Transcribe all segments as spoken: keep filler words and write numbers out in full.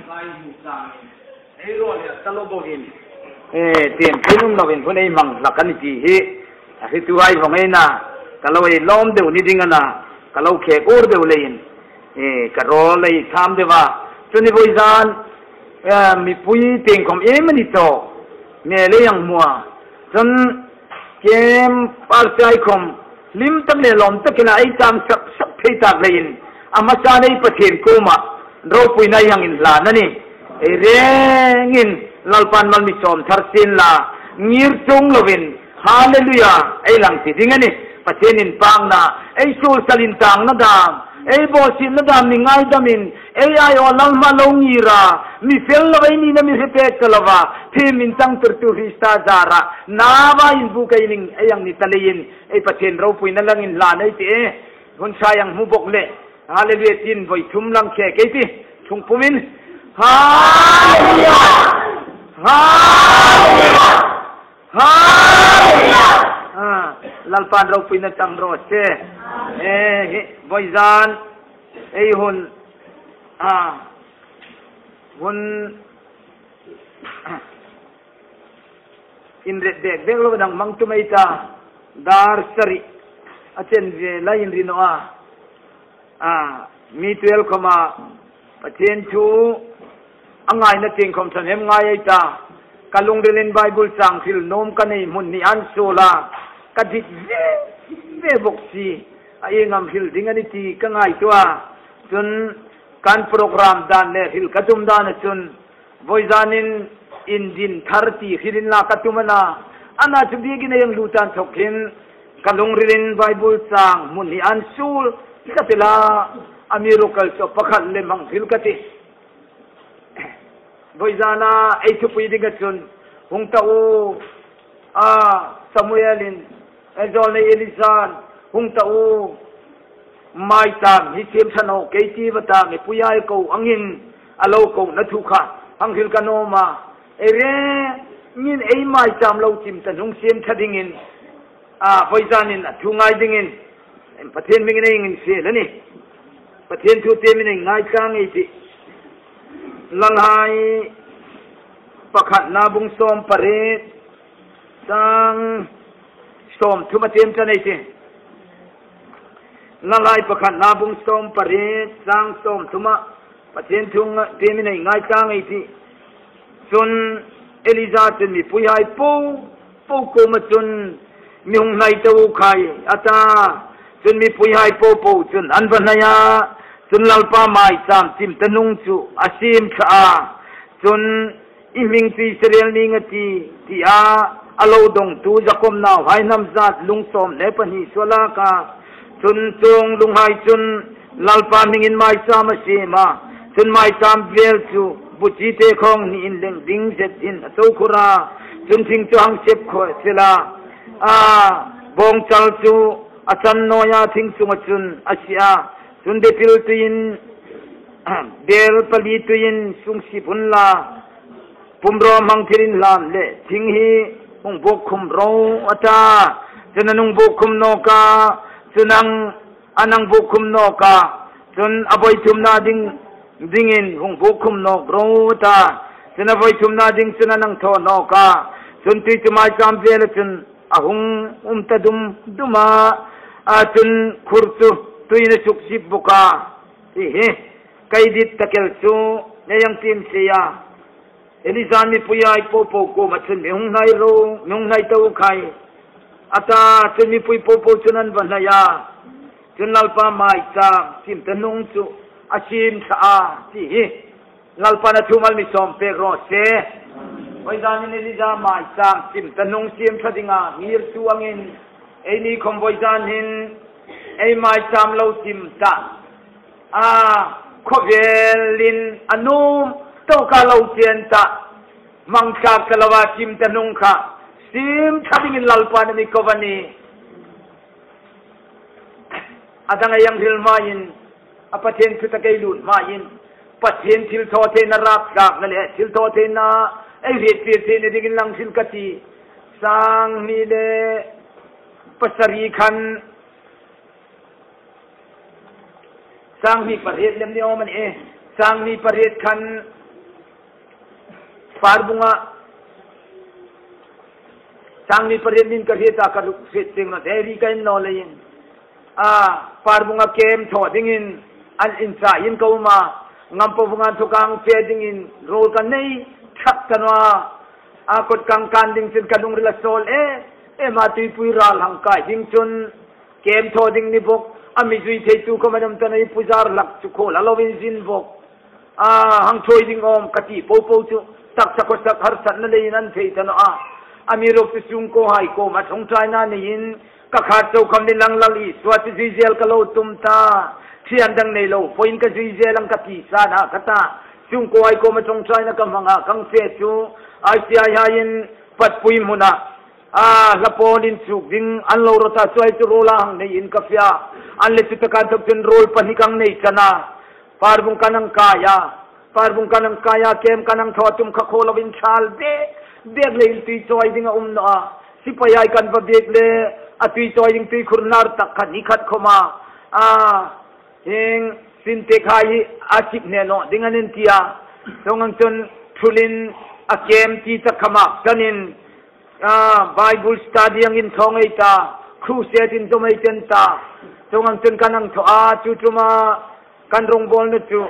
Ei ruol hi a ta lo bawkin, eh, tiem thin um lovin hun ei hmang hlak a ni ti hi a hriettuhai vawng ei na, ka lo ei lawm deu ni ding a na, ka lo khek ur deu leiin, eh, ka ruol ei tham deu a. Chu ni vawizan, eh, mipui tieng khawm em a ni tawk, mi le ang hmu a. Chun kem par chai khawm hlim tak le lawm tak ila ei chang sak sak thei tak leiin, a hmasa nei Pathien kuoma ropuina ei hang inhlan a ni. Ei rengin Lalpan mal mi sawm thar sien la, ngir chung lovin, Hallelujah, ei lang ti ding a ni. Pathien inpakna, ei suol sal intangna dam, ei bawsietna dam mi ngaidamin, ei aiawh Lal hmaa lo ngir a, mi fel lo ei nina mi hre pek ta lova, thiem inchangtirtu Krista zara, nava inbuk ei ning ei ang ni ta leiin, ei Pathien ropuina lang inhlan ei tih. Hun sa ei hang hmu bawk le, Hallelujah tiin voi thum lang khek ei tih. Thung pumin, Hallelujah! Hallelujah! Hallelujah! Ah, Lalpan ropuina chang raw se. Eh, hi, vawizan, ei hun, ah, hun, inret bek bek lo dang hmang tum ei ta, dar sari a chen ve lai inri naw a. A, mi tuel khawma Pathien thu a ngaina tieng khawm thahnem ngai ei ta. Ka lungrilin Bible chang hril nuom ka nei hmun ni an suol a, ka dit ve ve bawk si. A ieng am hril ding a ni ti ka ngaituo a. Chun kan program dan le hril ka tum dana chun, vawizanin indin thar ti hrilin la ka tum a na. A na chu biekin ei hang lut an thawk hin, ka lungrilin Bible chang hmun ni an suol ka ti la, a miracle chu pakhat lem hang hril ka ti. Vawizana ei thupui dinga chun, hung ta u, a, Samuelin, ei zawlnei Elijan, hung ta u, maicham hi siem ṭha naw kei ti va ta, mipuihai ko angin a lo kona thu kha hang hril ka nuom a. Ei rengin ei maicham lo chim ta hnung siem ṭha dingin, a, vawizanin a thu ngai dingin, Pathien hmingin ei infiel a nih. Pathien thu tiem ei ngai tlang ei tih. Lalhai pakhatna bung sawm pariet, chang sawm thuma tiem ṭan ei tih. Lalhai pakhatna bung sawm pariet, chang sawm thuma Pathien thu nga-, tiem ei ngai tlang ei tih. Chun Elija chun mipuihai po po kuoma chun, "Mi hung hnai ta u khai," a ta. Chun mipuihai po po chun an va hnai a. Chun Lalpa maicham chim ta hnung chu a siem ṭha a. Chun, "I hming chu Israel ning a tih," tia a lo dongtu Jakob nauhai hnam zat lung sawm le pahni suo lak a. Chun chuong lunghai chun Lalpa hmingin maicham a siem a. Chun maicham vel chu buchite khawng hniin leng ding zet hin a chawkhur a. Chun thing chu hang sep khawp sela, a, bawngchal chu a chan nawia thing chunga chun a sie a. Chun bepil tuiin, bel pali tuiin sungsip unla, pumrawhmang thilinhlan le thing hi hung buk khum ro, a ta. Chun an hung buk khum nawk a, chun an, an hung buk khum nawk a, chun a vawi thumna ding, dingin hung buk khum nawk ro, a ta. Chun a vawi thumna ding chun an hung thaw nawk a, chun tui chu maicham vela chun a hung um ta dum dum a, a, chun khur chu tuiin a suksip bawk a. Hi hi, ka dit tak el chu ei hang tiem sei a. Elijan mipuihai po po kuoma chun, "Mi hung hnai ro, mi hung hnai ta u khai," a ta. Chun mipui po po chun an va hnai a. Chun Lalpa maicham chim ta hnung chu a siem ṭha a, ti hi. Lalpan a thu mal mi sawm pek raw se. Vawizanin Elija maicham chim ta hnung siem ṭha dinga ngirtu angin, eini khawm vawizan hin ei maicham lo chim ta, a, khawvelin a nuom tawka lo chen ta, hmang thlak ta loa chim ta hnung kha siem ṭha dingin Lalpan a mi ko a nih. A dang ei hang hril hmain, a Pathien thu tak ei lut hmain, Pathien thilthawtheina rapthlakna le thilthawtheina ei hriettir theina dingin lang hril ka ti. Sanghni le pasari khan, sanghni pariet lem ni awm a nih e. Sanghni pariet khan Parbunga, sangni pariet nin ka hriet a, ka luk hriet cheng naw, dairy ka en naw leiin. A, Parbunga camp thaw dingin an inchaiin ka um a, Ngampo vunga inthoka hang fe dingin ruol ka nei thlak ta naw a. A, kawt kang kan ding chun ka lungril a sawl e, e ma tuipui ral hang kai ding chun camp thaw ding ni bawk, a mi zui theitu khawm an um ta naw, i puzar hlak chu khawl a lo inzin bawk. A, hang thawi ding awm ka ti po po chu, taksa khawsak harsatna leiin an thei ta naw a. Amiruokchu sungkuohai kuoma ṭawngṭaina neiin, ka khat chau khawm ni lang Lal Isua chu zui zel ka lo tum ta. Ṭhian dang nei lo, poin ka zui zel ang ka ti sa a ka ta. Sungkuohai kuoma ṭawngṭaina ka hmang a, ka fe chu, I C I haiin Patpui hmuna, a, hla pawl inchuk ding an lo rawt a, chuong chu ruola hang neiin ka fe a. An le chu taka inthok chun ruol pahni ka hang nei chan a. Parbung ka hang kai a. Parbung ka hang kai a, camp ka hang thaw tum kha khaw lo inthal bek bek leiin tui chawi ding a um naw a. Sipaihai kan va biek le, a tui chawi ding tuikhur hnar tak kha ni khat khawma, a, hieng Sintex hai hi a sip hne naw ding an inti a. Chuong ang chun thulin a camp ti tak kha mak chanin, a, Bible study ang inthawng ei ta, crusade inzawm ei chen ta. Chuong ang chun ka hang thaw a, chu ṭuma kan rongbawlna chu,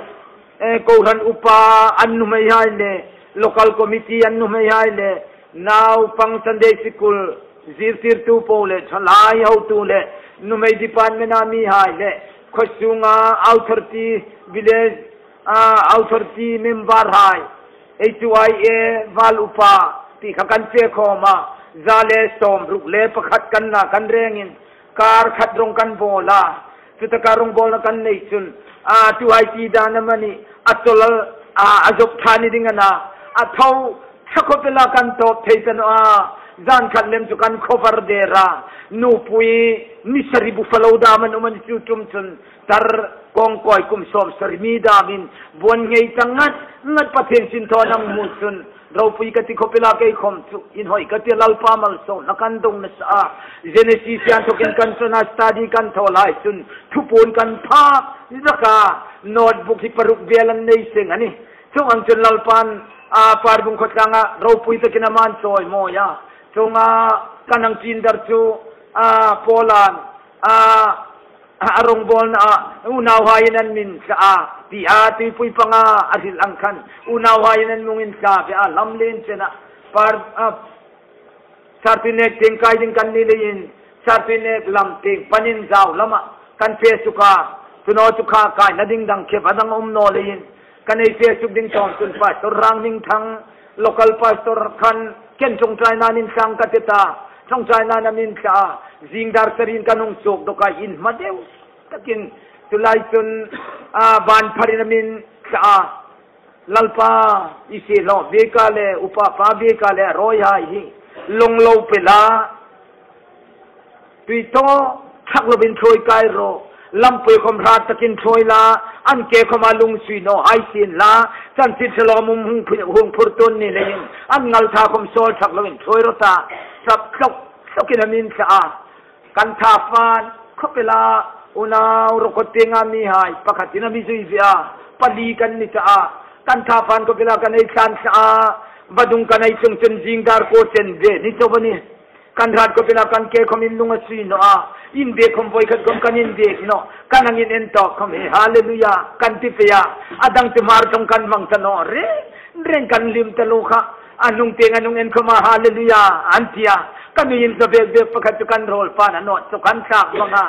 e, kohran upa an nuhmeihai le, local committee an nuhmeihai le, naupang Sunday school zirtirtu po le, thalai hotu le, nuhmei department-a mihai le, khaw sunga authority, village, a, authority member-hai, H Y A val upa, ti kha kan fe khawm a, za le sawmruk le pakhat kan na kan rengin, kar khat rawng kan bawl a. Chutaka rongbawlna kan nei chun, a, tuhai ti dan amanih, a chawl a, a, a zop ṭha ni ding a na, a tho ṭha khawp el a, kan tawp thei ta naw a. Zan khat lem chu kan khaw var der a. Nupui ni sari bu falo dam an um a ni chu ṭum chun, tar kawngkawi kum sawmsari mi damin, buon ngei ta ngat ngat Pathien sinthaw an hmu chun, ropui ka ti khawp el a, kei khawm chu inhawi ka ti, Lalpa malsawmna kan dong nasa a. Genesis inthokin kan chun a study kan thaw lai chun, thupuon kan phak zak a, notebook hi paruk vel an nei seng a nih. Chuong ang chun Lalpan, a, Parbung khaw tlanga ropui takin a man chawimawi a. Chuonga kan hang ṭin dar chu, a, Paula'n, a, a, a rongbawlna a, unauhaiin an mi inthla a, ti a, tuipui panga a hril ang khan, unauhaiin an mi inthla ve a, lam lien chena, par, a, Sartuinek tieng kai ding kan ni leiin, Sartuinek lam tieng panin zau lama kan fe suk a, chu naw chu kha kaina ding dang khep a dang um naw leiin, kan ei fe suk ding tawm chun Pastor Rangmingthang, local pastor khan ken ṭawngṭaina'n intlang ka ti ta, ṭawngṭaina'n a mi inthla a, zing dar sarin kan hung suok dawk a, inhma deu takin, chu lai chun, a, ban pharin a mi inthla a, Lalpa, i siehlaw biek a le, upa pa biek a le, a rawihai hi, lawng lo pe la, tui thaw ṭhak loin ṭhuoi kai ro, lampui khawm hrat takin ṭhuoi la, an ke khawma lung sui naw hai sien la, chanchin ṭha lawmum hung phu-, hung phur tun ni leiin, an ngal tha khawm sawl ṭhak loin ṭhuoi ro ta, sap tlawk tlawkin a mi inthla a. Kan tha fan khawp el a, unau Rokot tienga mihai, pakhatin a mi zui ve a, pali kan ni ta a. Kan tha fan khawp el a, kan ei tlan thla a, vadung kan ei tlung chun zing dar kuo chen ve ni chau a nih. Kan hrat khawp el a, kan ke khawm in lung a sui naw a, inbiek khawm voi khat khawm kan inbiek naw, kan hang in en tawk khawm hi, hallelujah, kan ti pei a. A dang chu Hmar ṭawng kan hmang ta naw reng reng, kan hlim taluo kha. A hnung tieng a hnung en khawma, hallelujah, an ti a. Kan nuiin zaw bek bek pakhat chu kan ruolpa'n a nawt chu kan thlak hmang a.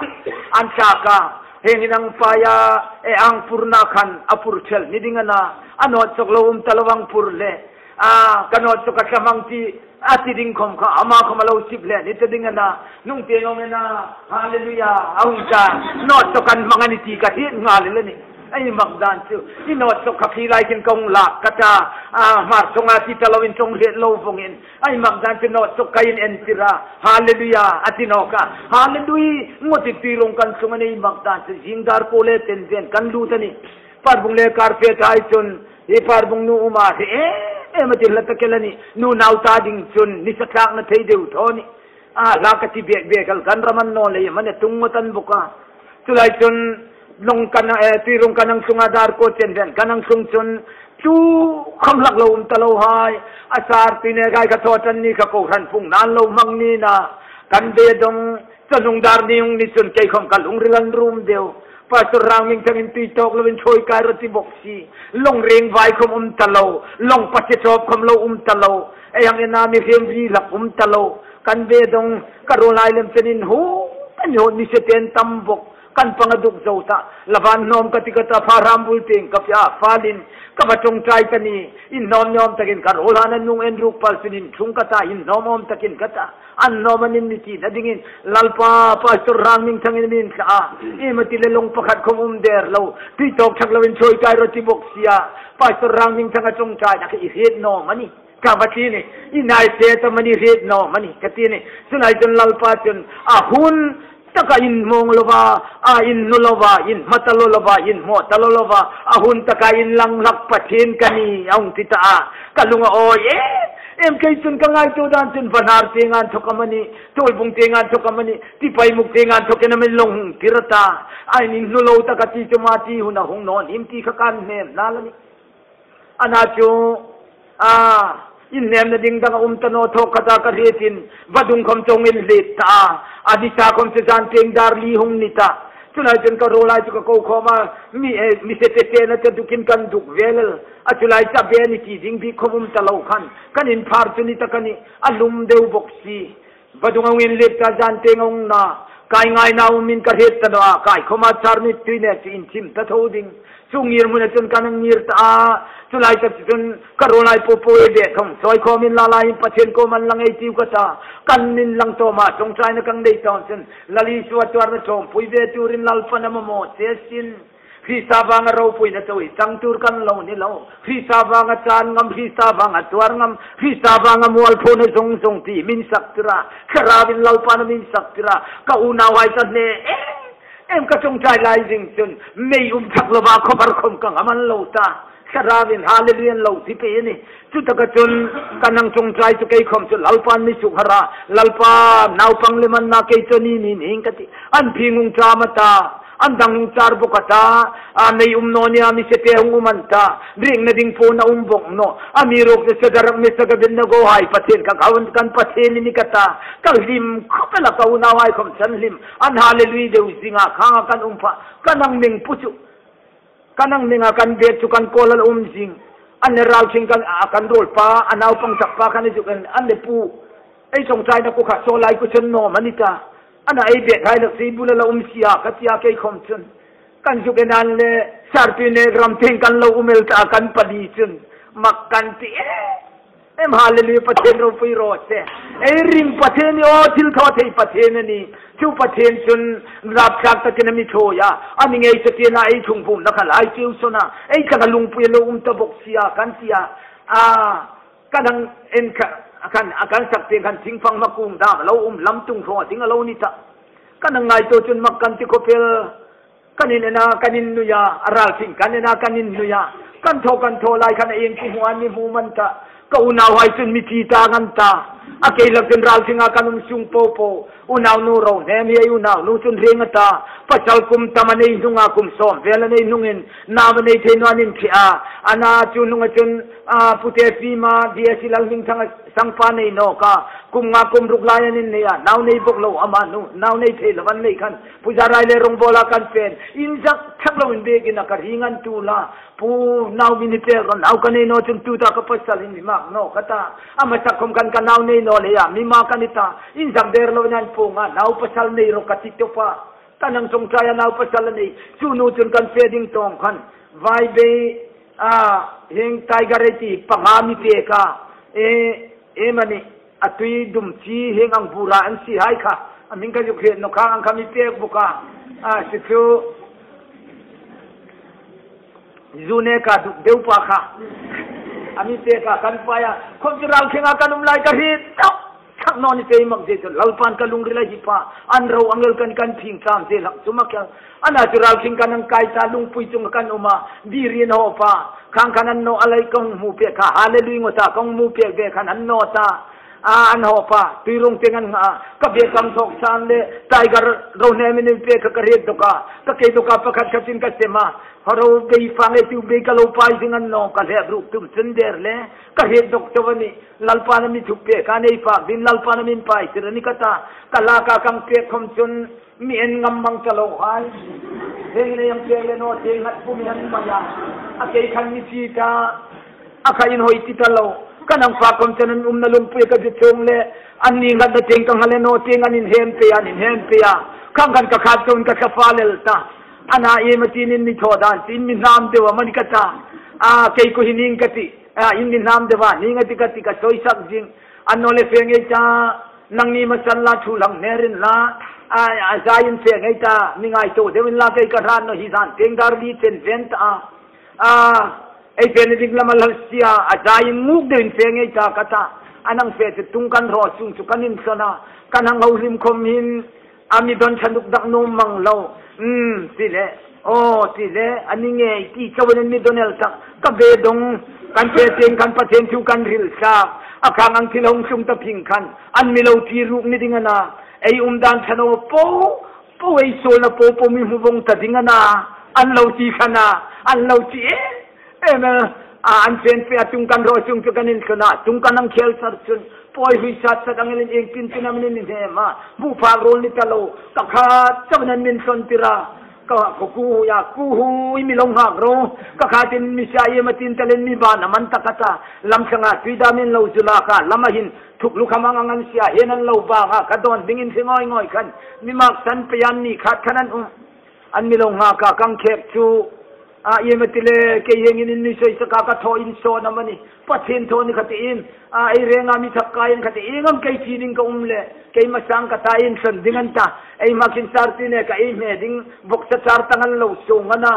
An thlak a. Hieng hin ang fai a, e, ang purna khan a pur thel ni ding a na. A nawt chawk lo um ta lo ang pur le. A, ka nawt chawk a tla hmang ti, a ti ding khawm kha, ama khawm a lo sip hle ni ta ding a na. Hnung tieng awng en a, hallelujah, a hung ta. Nawt chawk kan hmang a ni ti ka hriet nghal el a nih. Ei mak dan chu, i nawt chawk kha khi lai khin ka hung lak ka ta, a, Hmar ṭawnga ti ta loin ṭawng hriet lo vongin, ei mak dan chu nawt chawk ka inentir a, hallelujah, a ti nawk a, hallelujah, ngawt i ti rong kan tlung a nih. Ei mak dan chu, zing dar kuo le chen vel kan lut a nih. Parbung le Karpet hai chun, hi Parbung nu um a, hi em em a ti hla ta kel a nih, nu nau ta ding chun, nisa tlakna thei deu thaw a nih. A, hla ka ti bek bek el kan ram an naw lei, mani tung ngawt an bawk a. Chu lai chun, lawng kan, eh, tui rong kan hang tlung a, dar kuo chen vel kan hang tlung chun, Tu khawm hlak lo um ta lo hai. A sar ti ne kai ka thaw tan ni ka kohran phung nan lo hmang ni na. Kan be dong, chawlung dar ni hung ni chun kei khawm ka lungril an rum deu. Pastor Rangmingthangin tui tawk lovin choi kai ro ti bok si. Long reng vai khawm um ta lo. Long pa che chop khawm lo um ta lo. Ei ang ena mi rem vi hlak um ta lo. Kan be dong, ka ruol lai lem chenin hu. Kan hon ni se ten tam bok. Kan pang a duk zo ta. Lavan hnawm ka ti ka ta, pha ram bul ting ka pia falin. Ka va ṭawngṭai ta ni. In hnawm hnawm takin ka ruol han an nung en ruk pal sin in ṭhung ka ta, in hnawm hnawm takin ka ta. An hnawm an in ni ti na dingin. Lalpa, Pastor Rangmingthangin min thla a. I ma ti le long pakhat khawm um der lo. Tui tawk thak lovin choi kai ro ti bok si a. Pastor Rangmingthanga ṭawngṭai na ka i hriet naw ma ni. Ka va ti ni. I nai se ta ma ni hriet naw ma ni. Ka ti ni. Chun ai chun Lalpa chun. A hun taka in hmang lova, a in nu lova, in hma ta lo lova, in hmaw ta lo lova, a hun taka in lang hlak Pathien ka ni, a hung ti ta a. Ka lung a awi e, em kei chun ka ngaituo dan chun Vanhar tieng an thawk am a ni, Tuolbung tieng an thawk am a ni, Tipaimukh tieng an thawk am a ni long hung tir ta. A in nu lo ta ka ti chu ma ti hun a hung naw nim ti kha kan hnem na la ni. Ana chu, a, in nemna ding dang a um ta naw thaw ka ta ka hrietin, vadung khawm chawng in hliet ta a, a disa khawm chu zan tieng dar li hung ni ta. Chun ai chun ka ruol lai chu ka ko khawm a, mi, eh, mi se te te na te dukin kan duk vel el. A chu lai cha be ni ti ding bik khawm um ta lo khan. Kan in phar chu ni ta ka ni, a lum deu bok si. Vadung a hung in hliet ta zan tieng a hung na. Kai ngai na um in ka hriet ta naw a, kai khawm a char ni tui nek chu in thim ta tho ding. Chu ngir hmuna chun kan ngir ta a. Chu lai tak chun ka ruol lai po po e be khawm. Soi khawm in la lai in Pathien ko man lang ei tiu ka ta. Kan in lang tawm a, ṭawngṭaina kan nei tawm chun. Lal Isua tuar na tawm pui ve turin Lalpan a mamaw che sin. Krista vanga ropuina chau hi chang tur kan lo ni lo. Krista vanga chan ngam, Krista vanga tuar ngam, Krista vanga mualphona zong zong ti min sak tira. Thlarauin Lalpan a min sak tira. Ka unauhai ta hne, eh, em ka ṭawngṭai lai zing chun, mei um thak lova khawvar khawm ka ngam an lo ta. Thlarauin hallelujah an lo ti pei a ni. Chu taka chun ka nang ṭawngṭai chu kei khawm chu Lalpan mi suk har a. Lalpa naupang le man na kei chu ni ni ning ka ti. An phing hung ṭam a ta. An dang hung char bok a ta. A mei um naw nia mi se te hung um an ta. Ringna ding po na um bok naw. A mi rok te Sadrak, Mesak, Abednego hai Pathien ka kaun kan Pathien ni ka ta. Ka hlim khawp el a ka unauhai khawm chan hlim. An hallelujah deu zinga khanga kan um pha. Ka nang meng pu chu. Kan ang ninga kan bek chu kan kawl a um zing. An le ral thing kan, a kan ruol pa, a naupang tak pa kan zuk en, an le pu. Ei ṭawngṭaina ku kha, saw lai ku chun naw ma ni ta. Ana ei bek hai lak sei bula la um sia, ka tia kei khawm chun. Kan zuk en an le, sarpi ne ram thing kan lo um el ta, kan pali chun. Mak kan ti e. Em, hallelujah, Pathien ropui raw se. Ei ring Pathien ni aw, thil thaw thei Pathien a ni. Chu Pathien chun rapthlak takin a mi thaw a. A mi ngei se tina ei thung bum na kha lai chiu sona. Ei tlanga lungpui lo um ta bok sia kan tia. A, kan ang en kha, kan, a kan sak te kan thing phang ma kung dam lo um lam tung thaw ding a lo ni ta. Kan ang ngaituo chun mak kan ti khawp el. Kan in ena, kan in nuia, a ral thing kan ena, kan in nuia. Kan thaw, kan thaw lai khan a eng ku hmu an mi hmu man ta. Ka unauhai chun mi ti ta ngan ta. A kei lak chun ral thinga kan um sung po po. Unau nu ro hnem hi ei unau nu chun ring a ta. Pasal kum tam a nei hnunga kum sawm vel a nei hnungin. Nau a nei thei naw an in thi a. Ana chu hnunga chun, a, pute fima, D S C Lalhmingthanga sangpa nei nawk a. Kum nga kum ruk lai an in nei a. Nau nei bok lo ama nu. Nau nei thei lo an nei khan. Pu Zarai le Rongbawla kan fen. In zak thak lo in biekin a ka ring an tu la. Pu nau mi ni pek ro nau ka nei naw chun tu ta ka pasal in mi mak naw ka ta. A ma sak khawm kan ka nau nei naw le a. Mi ma ka ni ta. In zak der lo nan pu nga nau pasal nei ro ka ti to pa. Kan ang ṭawngṭai a nau pasal a nei. Chu nu chun kan fe ding tawng khan. Vai bei a heng Tiger ei ti panga mi pek a. E, e mani. A tui dum chi heng ang bura an si hai kha. A hming ka zuk hriet naw kha ang kha mi pek bok a. A si chu. Zu ne ka duk deu pa kha. A mi pek a kan pai a. Khawm chu ral thinga kan um lai ka hriet. Tawk. Thak naw ni tei mak je chu Lalpan ka lungrila hi pa. An ro angel kan kan phing cham je lak chu mak kha. Ana chu ral thing kan ang kai ta lungpui chunga kan um a. Di rin ho pa. Khang khan an naw a lai ka hung hmu pek kha. Hallelujah ngo ta ka hung hmu pek ve khan an naw ta. A, an hawp a, tuirung tieng an ngha a, ka bag kam thawk san le, Tiger ro hnemin in pek kha ka hriet dawk a, ka kei dawk a, pakhat khatin ka sem a, haro bei fang e tiu bei ka lo pai zing a ni naw, ka hlep ruk tum chun der le, ka hriet dawk chau a nih, Lalpan a mi thup pek a, ei fak dingin Lalpan a min pai tir a nih ka ta, ka lak a ka pek khom chun, mi en ngam mang ta lo hai. Heng le yang pek le naw, tieng hat pum han mai a. A kei khan mi chi ta. A kha inhawi ti ta lo. Ka nang fa khom chun an umna lungpui ka zu chung le. An ni ngat na tieng ka ngha le naw, tieng an inhem pei a, an inhem pei a. Khang khan ka khat chun ka sa fa lel ta. Ana iem a tiin in mi thaw dan, tiin mi hnam deu a mani ka ta. A, kei ku hi ning ka ti. A, in mi hnam deu a, ning a ti ka ti ka sawisak zing. An naw le fe ngei ta. Nangni masan la thu lang hner in la, a, a zaiin fe ngei ta, mi ngaituo deuin la kei ka hran naw hi zan tieng dar li chen ven ta a. A, ei fe ni ding lama lal sia, a zaiin nguk deuin fe ngei ta ka ta. A nang fe chu tung kan hraw sung chu kan insawn a, kan hang ho hlim khom hin, a mi don thanuk dak nuom mang lo. Um, ti le. Aw, ti le, a ni ngei, ti chauin an mi don el tak, ka be dong, kan fe tieng khan Pathien thu kan hril sak, a khang ang thil hung tlung ta phing khan, an mi lo ti ruk ni ding a na, ei um dan tha naw po, po ei suolna po po mi hmu vong ta ding a na, an lo ti khan a, an lo ti e, em, a, an fen fe a tung kan hraw sung chu kan insawn a, tung kan ang khel sar chun, pawi hui sat sat ang elin ieng tin tin am nin ni hem a, bu phak ruol ni ta lo, ka khat chauin an min sawn tir a, Ka, ka ku hui a, ku hui mi lo nghak ro. Ka khatin mi sa iem a tin talin mi ban a man ta ka ta. Lam sanga tui damin lo zu la ka. Lama hin thuk lu kham ang ang an sia hin an lo ba ka. Ka dawn dingin hre ngoi ngoi khan. Mi mak san pei an ni khat khan an um. An mi lo nghak a kang khek chu. A iem a ti le kei hengin in mi soi saka ka thaw insawn am a ni. Pathien thaw ni kha tiin, a, ei renga mi thak kaiin kha tiin, ieng am kei ti ding ka um le, kei masang ka ta insawn ding an ta, ei makin sar ti ne ka ei hme ding, vawksa char tang an lo sung a na.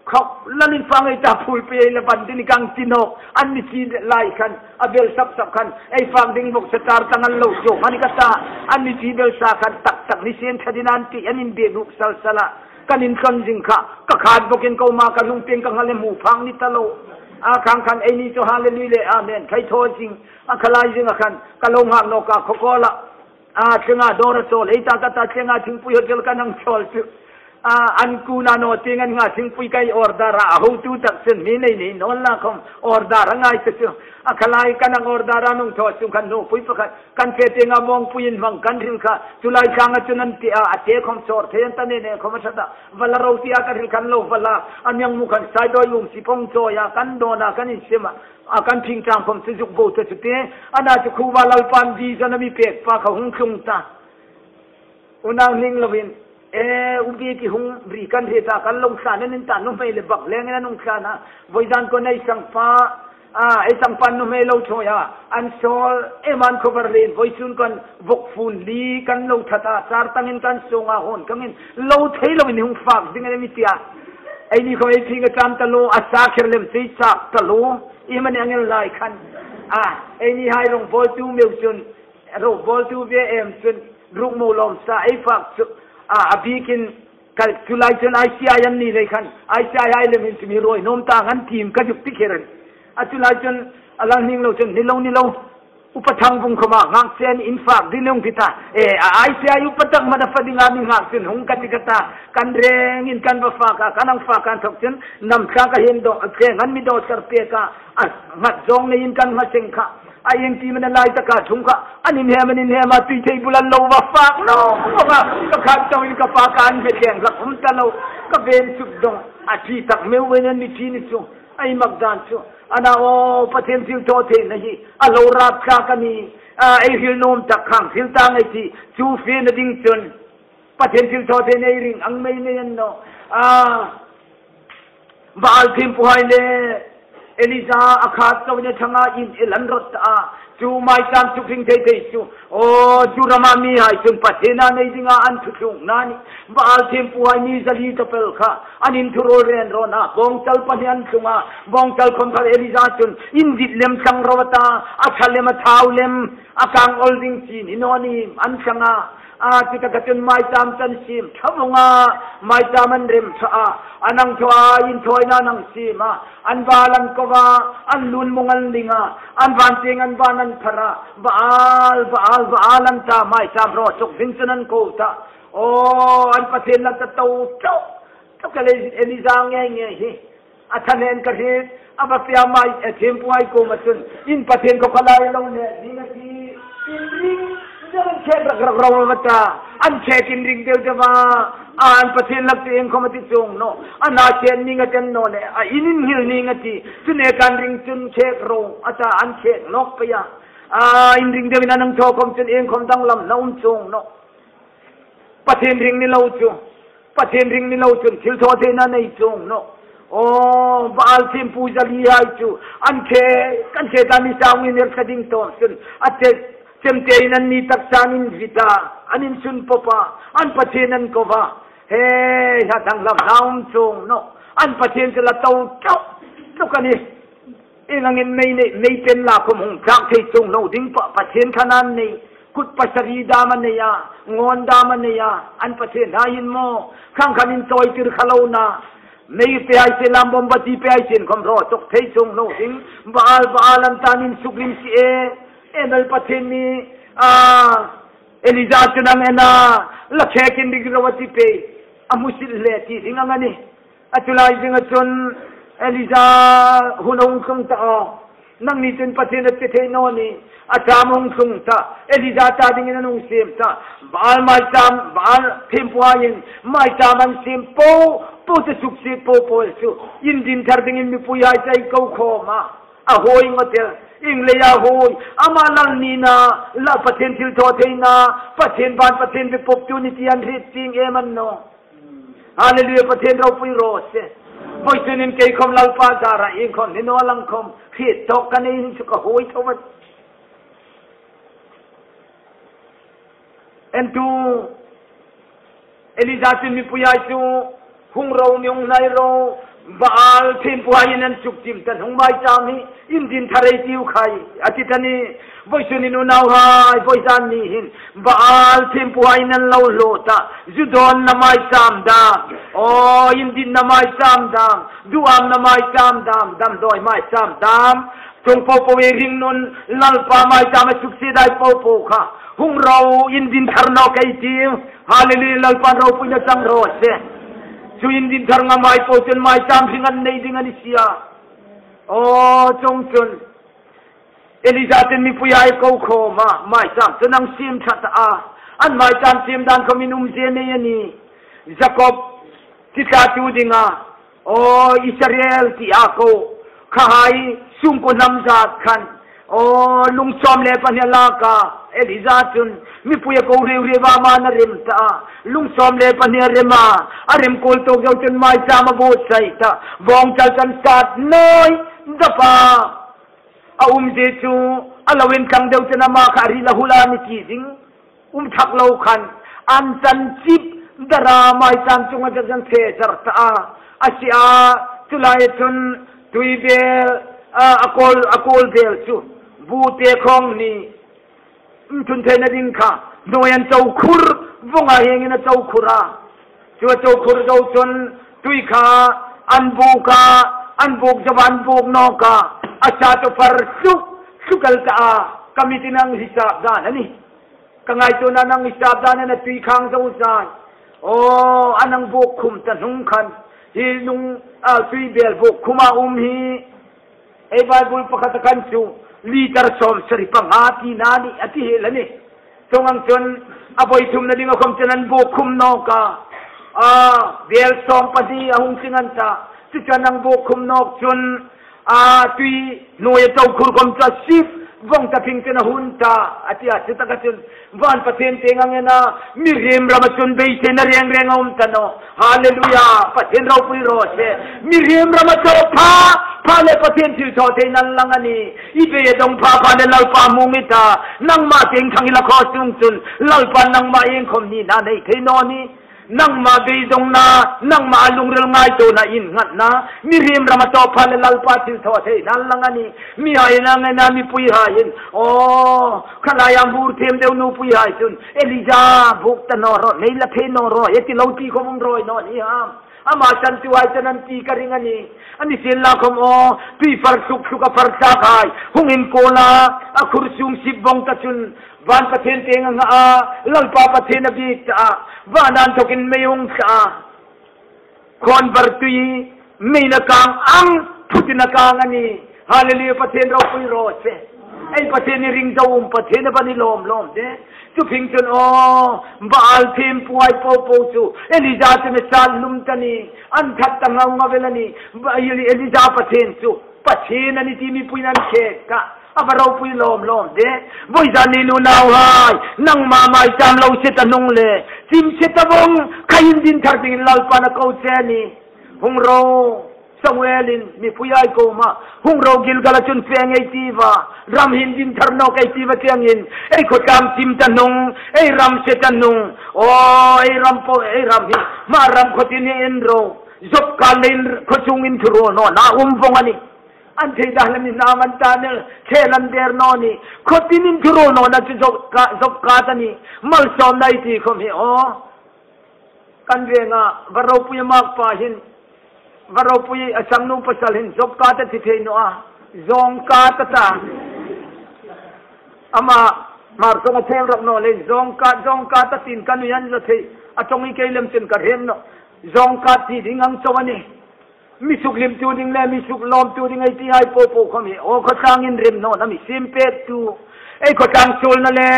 Khawk lalin fang ei ta phul pei ei la ban ding kang ti nawk, an mi ti lai khan, a bel sap sap khan, ei fang ding vawksa char tang an lo sung a ni ka ta, an mi ti bel sa khan, tak tak ni sien tha ding an ti, an inbe ruk sal sal a. Kan insawn zing kha, ka khat bawkin ko ma ka lung tieng ka nghal le hmu phak ni ta lo. A khang khan ei ni chu hallelujah le amen khai thaw zing, a kha lai zing a khan, ka lo nghak nawk a khaw kawl a. A, tlenga dawr a chawl, ei ta ka ta tlenga thingpui hotel kan hang chawl chu. A, an kuna naw tieng an nga thingpui kai order a, a hotu tak chun mi nei nei nawn la khom order a ngai ta chu. A kha lai kan hang order a nung thaw chu khan nupui pakhat. Kan fe tienga mawngpuiin hmang kan hril kha, chu lai tlanga chun an ti a, a te khom sawr thei an ta ne ne khom a ṭha ta. Vala ro tia ka hril khan lo vala, a miang mu khan sai doi um si pong chawi a, kan dawn a, kan insem a, a kan thing chang khom chu zuk bo ta chu te, ana chu khuva Lalpan di zana mi pek pa kha hung tlung ta. Unau hning lovin, e, ubi ki hung ri kan hre ta, kan lo tlan an in ta, nuhmei le bak lengin an hung tlan a, voizan ko nei sang pa, a, ei changpan nuhmei lo thaw a, an sawl, e, man khobar len, voisun kan vawk fun li kan lo that a, char tangin kan sung a, hon kangin lo thei lovin hung fak ding an mi ti a. Ei ni khom ei thing a cham ta lo, a sa kher lem sei sak ta lo, i mani angel lai khan. A, ei ni hai rongbawltu meu chun, rongbawltu ve em chun, ruk mo lawm sa ei fak chu, a, a bikin, Ka chu lai chun I C I an ni lei khan, I C I ai lem hin chu mi ruoi nuom ta ngan tim ka zuk ti kher a nih. A chu lai chun a lang hning lo chun, ni lo, ni lo. Upa Thangbung khoma ngak chen in fak ding nung ti ta. E, a I C I upa tak mana fa dinga mi ngak chun hung ka ti ka ta. Kan rengin kan va fak a, kan hang fak kan thawk chun, nam tla ka hin do, che ngan mi do sar pek a, a ngat zawng neiin kan ngha seng kha. A ieng ti mana lai taka thung kha, an inhem, an inhem a, tui thei bul an lo va fak lo, lo va, ka khat tawin ka fa ka an hme teng hlak um ta lo, ka ven suk dong, a thi tak meu wen an mi thi ni chu, ei mak dan chu, ana aw, Pathien thilthawtheina hi, a lo rap thlak a ni, a, ei hril nuom tak khang, hril ta ngei ti, chu fiena ding chun, Pathien thilthawtheina ei ring ang mei nei an naw. A, Baal thiempuhai le Elija a khat chauin a thanga in el an rawt ta a. Chu mai chang chu hring thei thei chu. Aw, chu rama mihai chun Pathiena nei dinga an thu tlungna ni. Baal thiempuhai mi zali ta pel kha. An inthuruol ren rawn a. Bawngchal pahni an tlung a. Bawngchal khom kha Elija chun in dit lem thlang ro a ta. A ṭha lem a thau lem. A kang awl ding chi ni naw ni. An thlang a. A, chutaka chun maicham an siem ṭha vong a, maicham an rem ṭha a, an hang thaw a, inthawina an hang siem a, an bal an ko a, an lunmung an ling a, an van tieng an van an phar a, Baal, Baal, Baal an ta, maicham raw chawk ding chun an ko ta. Aw, an Pathien lak ta to, to, to ka lei, Elija ngei ngei hi. A thanen ka hriet, a va pia mai, a thiempuhai kuoma chun, in Pathien khawkha lai lo ne, ni na ti, in ring, zan khe rak rak ro ma ta, an khe kin ring deu deu a, an Pathien lak ti iengkhawm a ti chuong naw, a na khe ni nga ten naw le, a in inhil ni nga ti, chu ne kan ring chun khe ro, a ta an khe nawk pei a, a in ring deu in an hang thaw khawm chun iengkhawm danglamna um chuong naw. Pathien ring ni lo chu, Pathien ring ni lo chun thil thaw theina nei chuong naw. Aw, Baal thiempu zalihai chu, an khe, kan khe ta ni sang in er sa ding tawm chun, a che, chemte in an ni taksa an invit a, an insun pawp a, an Pathien an ko a. He, ha danglamna um chuong naw. An Pathien chu la to, to, to ka ni. Ieng angin mei nei, mei pen la khawm hung tlak thei chuong lo ding pa, Pathien khan an nei, kut pasari dam a nei a, ngawn dam a nei a, an Pathien hai hin maw, khang khan inchawitir kha lo na, mei pe hai se lam bom bati pe hai sen khawm raw chawk thei chuong lo ding, Baal, Baal an tan insuklim si e, e mel Pathien ni, a, Elija chu nang en a, la khe kin ring ro a ti pei, a hmusit le ti ding ang a nih. A chu lai dinga chun Elija hun a hung tlung ta a. Nangni chun Pathien a che thei naw ni. A cham hung tlung ta. Elija ta dingin an hung siem ta. Baal maicham, Baal thiempuhaiin maicham an siem po, po te suksiet po po chu. Indin thar dingin mipuihai chu an ko khawm a. A huoi ngawt el. Ieng leia huoi. Ama lal nina, la Pathien thilthawtheina, Pathien ban, Pathien bepawptu ni ti an hriet chieng em an naw. Hallelujah, Pathien ropui raw se. Vawisun in kei khawm Lalpa zara iengkhawm ni naw lang khawm, hriet tawk ka nei hin chu ka huoi tho a. En tu, Elija chun mipuihai chu, hung ro ni, hung hnai ro, Baal thiempuhaiin an chukchim ta, hung maicham hi, indin thar ei tiu khai, a ti ta ni. Vawisun in unauhai, vawizan ni hin, Baal thiempuhaiin an lo hlaw ta, zu dawnna maicham dam, aw, indinna maicham dam, duhamna maicham dam, damdawi maicham dam, chuong po po ei ring nun, Lalpa maicham a suksiet dai po po kha, hung ro, indin thar nawk ei tiu. Hallelujah, Lalpan ropuina chang raw se. Chu indin thar ngam hai po chun maicham hring an nei ding a ni si a. Aw, chuong chun. Elija chun mipuihai ko khawm a, maicham chu an siem ṭha ta a. An maicham siem dan khawmin umzie nei a nih. Jakob, ti tlatu dinga. Aw, Israel ti a ko. Khahai, sungkuo hnam zat khan. Aw, lung sawm le pahni a lak a. Elija chun, mipui a ko riu riu a, ama a rem ta a. Lung sawm le pahni a rem a. A rem kuol tawk zo chun maicham a buotsai ta. Vawngchal chu an sat nawi dap a. A umzie chu, a lo inthlang deu chun ama kha a ril a hul a ni ti ding. Um thak lo khan, an chan chip dara maicham chunga zan zan the zar ta a. A si a, chu lai chun, tui bel, a, a kawl, a kawl bel chu. Bu te khawng ni. Inthun theina ding kha. Hnuoi an cho khur, vawng a hieng in a cho khur a. Chu a cho khur zo chun tui kha an buk a, an buk zo an buk nawk a, a sa chu far hluk, hluk el ta a, ka mitin ang hisap dan a nih. Ka ngaituona ang hisap dan a nih, tui khang zo zan. Aw, an ang buk khum ta hnung khan, hi hnung, a, tui bel buk khum a um hi, ei Bible pakhat a khan chu, litre sawmsari panga tina a nih, a ti hi la nih. Chuong ang chun, a vawi thumna dinga khawm chun an buk khum nawk a. A, bel sawm pahni a hung tling an ta. Chu chu an ang buk khum nawk chun, a, tui hnuoi a cho khur khawm chu a sip, vawng ta phing chun a hun ta. A ti a, chu taka chun, van Pathien tieng ang en a, mihriem rama chun beiseina reng reng a um ta nawh. Hallelujah! Pathien ropui raw se. Mihriem rama chawk pha, pha le Pathien thilthawtheina a lang a nih. I bei a dong pha, pha le Lalpa hmu i ta. Nangma tieng thang i la khaw sung chun, Lalpan nangma iengkhawm nina nei thei naw nih. Nangma beidongna, nangma lungril ngaituona innghatna, mihriem rama tawp pha le Lalpa thilthawtheina lang a nih. Mihai nangena mipuihai hin, aw, kha laia hmur thiem deu nupuihai chun, Elija buk ta naw ro, nei la thei naw ro, e ti lo ti khom um rawi naw ni ham. Ama santuhai chun an ti ka ring a nih. A ni sienla khom aw, tui far suk suk a far tlakhai hung inkuol a, a khur sung sip vong ta chun, van Pathien tieng a ngha a, Lalpa Pathien a biek ta a, van inthawkin mei hung tla a. Khawnvar tui, mei na kang ang, phutin a kang a nih. Hallelujah, Pathien ropui raw se. Ei Pathien hi ring zo um Pathien a va ni lawm lawm de. Chu phing chun aw, Baal thiempuhai po po chu Elija chu mi sal lum ta ni, an that ta ngau ngau el a nih. Ba-, Eli-, Elija Pathien chu Pathien a nih ti mipuiin an khek ta. A va ropui lawm lawm de. Vawizan ni unauhai, nangma maicham lo se ta hnung le, chim se ta vong, kha indin thar dingin Lalpan a ko che a nih. Hung ro, Samuelin mipuihai kuoma, hung ro, Gilgala chun fe ngei ti va, ram hi indin thar nawk ei ti va tiengin, ei khawtlang chim ta hnung, ei ram se ta hnung, aw, ei ram po, ei ram hi, hma ram khawtin hi en ro, zop kal le in khawchung inthuruol nawna um vong a nih. An thei dan le mi hnam an ta nel, thel an der naw ni. Khawtin inthuruol nawna chu zop ka, zop ka ta ni. Malsawmna ei ti khom hi, aw. Kan venga, va ropui a makpa hin, va ropui a sangnu pasal hin, zop ka ta ti thei naw a. Zawng ka ta ta. Ama, Hmar song a thel rak naw le, zawng ka, zawng ka ta tin ka nuiin an lo thei. A tawng i kei lem chun ka rem naw. Zawng ka ti ding ang chau a nih. Mi suk hlimtu ding le, mi suk lawmtu ding ei tihai po po khom hi, aw, khawtlang inrem nawna mi siem pektu, ei khawtlang suolna le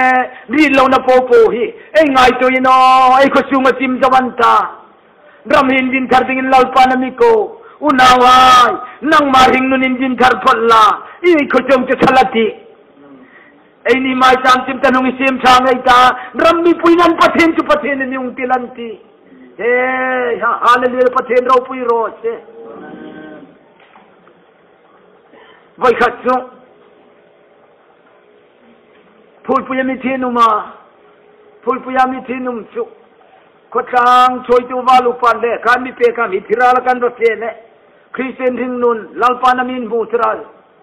rit lona po po hi, ei ngaituo in aw, ei khawsunga chim zo an ta. Ram hi indin thar dingin Lalpan a mi ko. Unauhai, nangma hringnun indin thar phot la, i khawsung chu tha la tih. Eini maicham chim ta hnung i siem ṭha ngei ta, ram mipuiin an Pathien chu Pathien a ni hung ti lan ti. He, ha, hallelujah, Pathien ropui raw se. Voi khat chu, Phulpuia mithi numa, Phulpuia mithi num chu, khawtlang chawitu val upan le, kan mi pek a mi thira la kan va fe le, Christian hringnun, Lalpan a mi inhmu thira,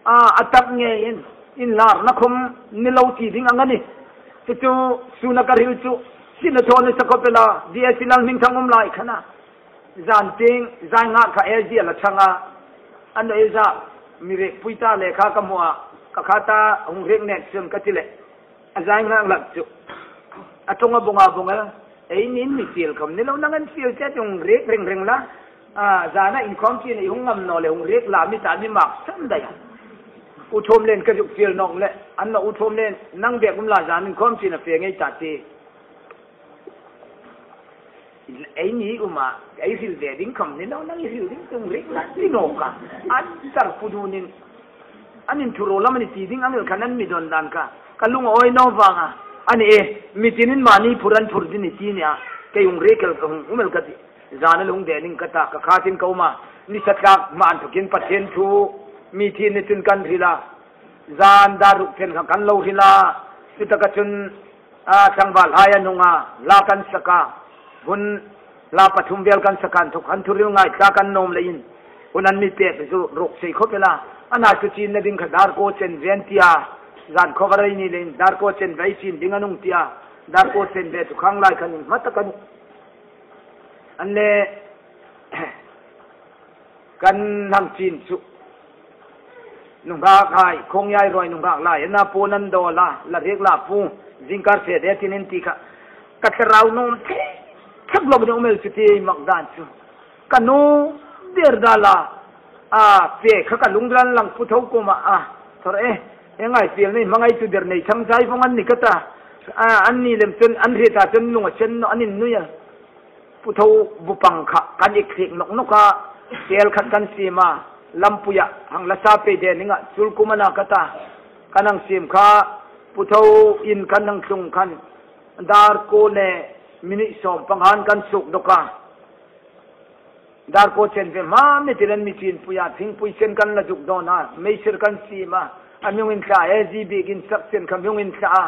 a, a tak ngeiin, inlarna khom ni lo ti ding ang a nih. Chu chu, suna ka hril chu, sina thaw ni sa khop el a, D S Lal Hmingthang um lai khana. Zan tieng, zai nga kha A G a la chang a. An lo e za, mi rek pui ta le kha ka hmu a, ka kha ta hung rek nek chun ka ti le. A zai nga lak chu. A ṭawnga bunga bunga, eini mi fiel khom ni lo, nang an fiel che hung rek reng reng la. A, zana inkhawm chin i hung ngam naw le hung rek la mi ta mi mak san dai. U Thawmlen ka zuk fiel nawk le, an lo U Thawmlen nang bek um la zan inkhawm chin a fe ngei ta ti. Eini um a, ei hril ve ding khom ni lo, nang i hril ding tung rik la ti nawk a. An tar pu dunin, an inthuruol lam a ni ti ding ang el khan an mi don dan kha. Ka lung a awi naw vang a. A ni e, mi tinin mani phur an phur ding ni ti ni a. Kei hung rek el ka hung um el ka ti. Zan a lung de ning ka ta, ka khatin ka um a. Ni sa tlak hma inthawkin Pathien thu, mithi ni chun kan hril a. Zan dar ruk chen kha kan lo hril a. Chutaka chun, a, tlangvalhai a nunga, la kan sak a, hun la pathum vel kan sak a, inthawk khan thuhril ngai tla kan nuom leiin, hun an mi pek chu ruk sei khop el a, a na chu chinna ding kha dar ko chen ve an ti a, zan khawvar ei ni leiin, dar ko chen ve ei chin ding a nung ti a, dar ko chen ve chu khang lai khan inhma tak a nih. An le, kan hang chin chu. Nunghak hai, khawng yai ruoi nunghak lai, na pu nan dawl a, la riek la pu, zingkar fe de tinin ti kha. Ka thlarau nuom thei, thak lo ni um el chu ti mak dan chu. Ka nu, der da la, a, pe kha ka lungran lang Pu Tho kuoma a. Thor e, e ngai fiel nei, hmangai chu der nei thang zai vong an ni ka ta. A, an ni lem chun, an hriet a chun lung a chen naw, an innui a. Pu Tho bu pang kha kan ik thik nawk nawk a, tel khat kan siem a, lampuia hang la sa pei de ning a, chul kum a na ka ta, kan hang siem kha, Pu Tho in kan hang tlung khan, dar ko le minute sawm panga han kan suk dawk a. Dar ko chen ve hma mi ti len mi chin pui a, thingpui chen kan la zuk dawn a, meisir kan siem a, a mi hung inthla, A G B in sak chen kha mi hung inthla a,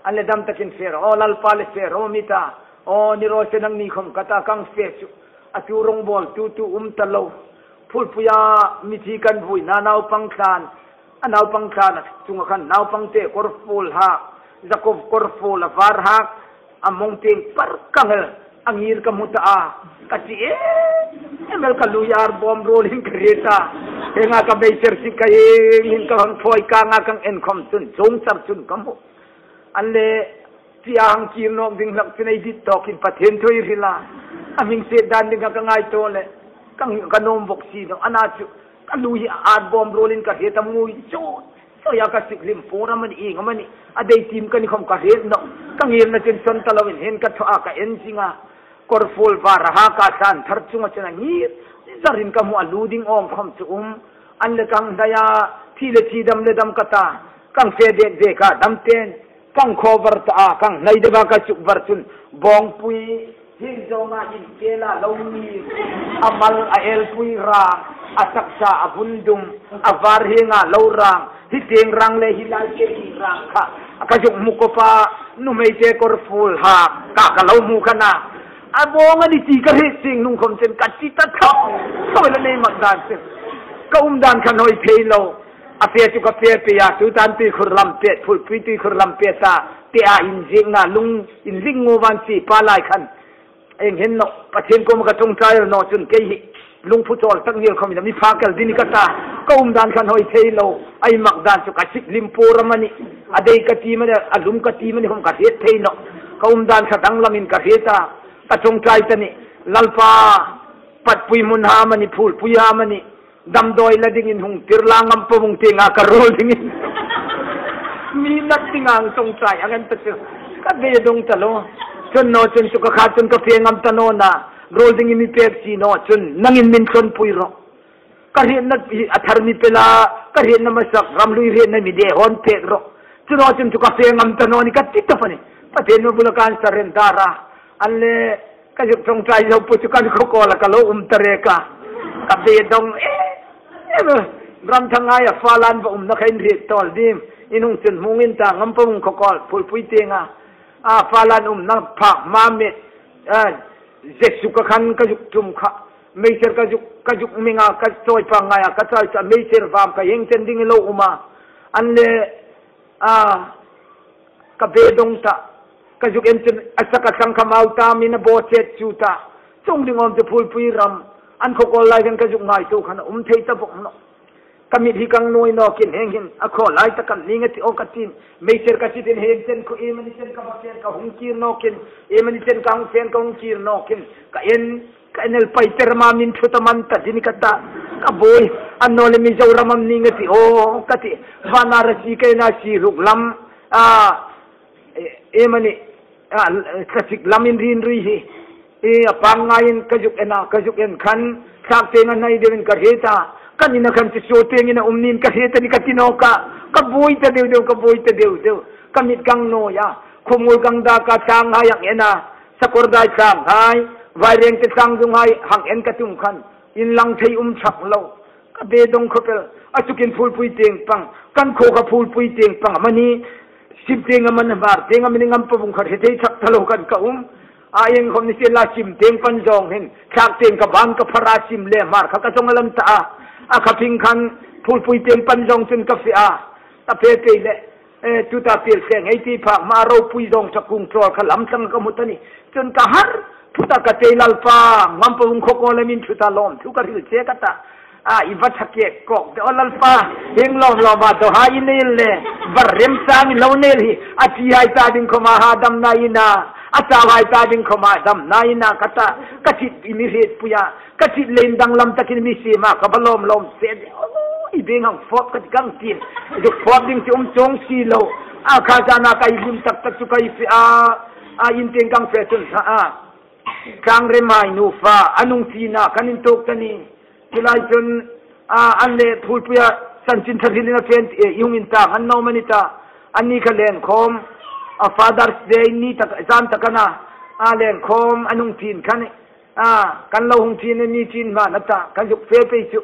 an le dam takin fe ro, Lalpa le fe ro mi ta, Aw, ni raw se nangni khawm ka ta, ka fe chu. A tu rongbawltu tu um ta lo. Phulpuia mithi kan vuina naupang tlan. A naupang tlan a chunga khan naupang te kawrfuol hak, Jakob kawrfuol a var hak, a mawng tieng par ka ngir, a ngir ka hmu ta a. Ka ti e, em el ka lui ar bawm ruolin ka hriet a. Hienga ka meiser si ka ieng hin ka hang thawi ka nga ka en khawm chun, chungchar chun ka hmu. An le, ti a hang kir nawk ding hlak chun ei dit tawkin Pathien thu ei hril a. A hming set dan ding kha ka ngaituo le, ka, ka nuom bawk si naw. Ana chu, ka lui hi ar bawm ruolin ka hriet a, mui chu. Sawi a ka sik hlim pur amanih, ieng amanih. A dei tim ka ni khawm ka hriet naw. Ka ngirna chun sawn ta loin hang ka thaw a ka en zing a. Kawrfuol var a hak a, tlan thar chunga chun a ngir. Zarin ka hmu a, lu ding awm khawm chu um. An le ka hang hnai a, thi le thi, dam le dam ka ta. Ka fe dek dek a, dam tein. Ka khawvar ta a, ka hnai deu a, ka chukvar chun bawngpui, hi zawnga inpel a lo ni, a mal a elpui rang, a taksa a vun dum, a var hienga lo rang, hi tieng rang le hi lai tieng rang kha ka zuk hmu khawp a, nuhmei te kawrfuol hak ka ka lo hmu kha a. A bawng a ni ti ka hriet chieng hnung khawm chun ka ti ta tho. Ka la nei mak dan chun, ka um dan kha hoi thei lo. A fe chu ka fe pei a, tuta tuikhur lam pet, phulpui tuikhur lam pet a, te a inziekna lung, inziek ngu van si pa lai khan. Eng hin naw, Pathien kuoma ka ṭawngṭai naw chun kei hi lungphu chawl tak ni el khawm mi pha kal ding ka ta, ka um dan kha hoi thei lo, ei mak dan chu ka sik hlim pur amanih, a dei ka ti amanih, a lum ka ti amanih khawm ka hriet thei naw, ka um dan kha danglamin ka hriet a, ka ṭawngṭai ta nih, Lalpa, patpui hmun ham a ni, phulpui ham a ni, damdawi la dingin hung tir la, Ngampabung tienga ka ruol dingin. Mi nat dinga hang ṭawngṭai ang an ta chu. Ka beidong ta lo. Chun naw chun chu ka kha chun ka fe ngam ta naw a. Ruol dingin mi pek si naw chun nangin min ṭawnpui rawh. Ka hrietna hi a thar mi pe la, ka hrietna hmasak ram hlui hrietna mi de hawn pek rawh. Chu naw chun chu ka fe ngam ta naw a ni ka ti ta a nih. Pathien hming bula kan surrender a. An le, ka zuk ṭawngṭai zo po chu kan khawkawl a ka lo um ta rek a. Ka beidong e. E, ram thang ai a Falan va umna kha in hriet tawl dim. In hung chun hmung in ta, Ngampabung khawkawl, phulpui tienga. A Falan umna phak hma met. A, Jesu ka khan ka zuk tum kha. Meiser ka zuk, ka zuk minga ka chawi pa ngai a, ka chawi cha meiser vam ka heng chen ding lo um a. An le, a, ka beidong ta. Ka zuk en chun a sak a thlang kha mau ta, min a bo chet chu ta. Chung ding awm chu phulpui ram. An khawkawl lai khan ka zuk ngaituo khan a um thei ta bawk naw. Ka mit hi ka nuoi nawkin heng hin a khaw lai ta kan ning a ti aw ka tin. Meiser ka chit in heng chen khu em a ni chen ka va ken ka hung kir nawkin. Em a ni chen ka hung fen ka hung kir nawkin. Ka en Ka en el pai ter ma min thu ta man ta ding ka ta. Ka buoi, an naw le Mizoram am ning a ti aw, ka ti. Vana ra si ka en a si ruk lam. A, e, em a ni, a, ka sik lam in rin rui hi. E, a pang ngaiin ka zuk en a, ka zuk en khan, thlak tieng a hnai deuin ka hriet a. Ka nina khan chu so tiengin a um ning ka hriet a ni ka ti nawk a. Ka buoi ta deu deu, ka buoi ta deu deu. Ka mit ka nuoi a. Khawmuol ka dak a, tlang hai ang en a. Sakawr dai tlang hai, Vairengte tlang dung hai, hang en ka tum khan, inlang thei um chak lo. Ka beidong khawp el, a chukin phulpui tieng pang, kan khaw kha phulpui tieng pang, amani, sim tieng amani, hmar tieng amani, Ngampabung kha hre thei chak ta lo khan ka um. A ieng khawm ni sien la sim tieng pan zawng hin, thlak tieng ka ban ka phar a, sim le hmar kha ka zawng a lan ta a. A kha phing khan, phulpui tieng pan zawng chun ka fe a. Ka fe pei le, E, tuta pil seng ei ti phak hma ropui zawng chak kung chawl kha lam tlang ka hmu ta ni. Chun ka har, thuta ka tei Lalpa, Ngampabung khawkawl le min thuta lawm, thu ka hril che ka ta. A, i va tha kek kawk de aw Lalpa, hieng lawm lawm a dawhai i nei le, var rem sang i lo nei hi, a thi hai ta ding khawma ha damna i na, a chau hai ta ding khawma damna i na ka ta, ka chit i mi hrietpui a, Ka chit le indanglam takin mi siem a, ka va lawm lawm se. Oh, i beng hang fawp ka ti kang tin. Zuk fawp ding chu um chuong si lo. A kha zana ka i hlim tak tak chu ka i fe a. A in tieng kang fe chun ha a. Tlangrem hai nufa, a nung tina, kan intuok ta ni. Chu lai chun, a, an le phulpuia, chanchin tha hrilin a fe, e, i hung intang, an naw mani ta. An ni kha leng khawm. A Father's Day ni tak, zan tak a na. A leng khawm, a nung tin kha ni. A, kan lo hung chin ni chin hma na ta, kan zuk fe pei chu.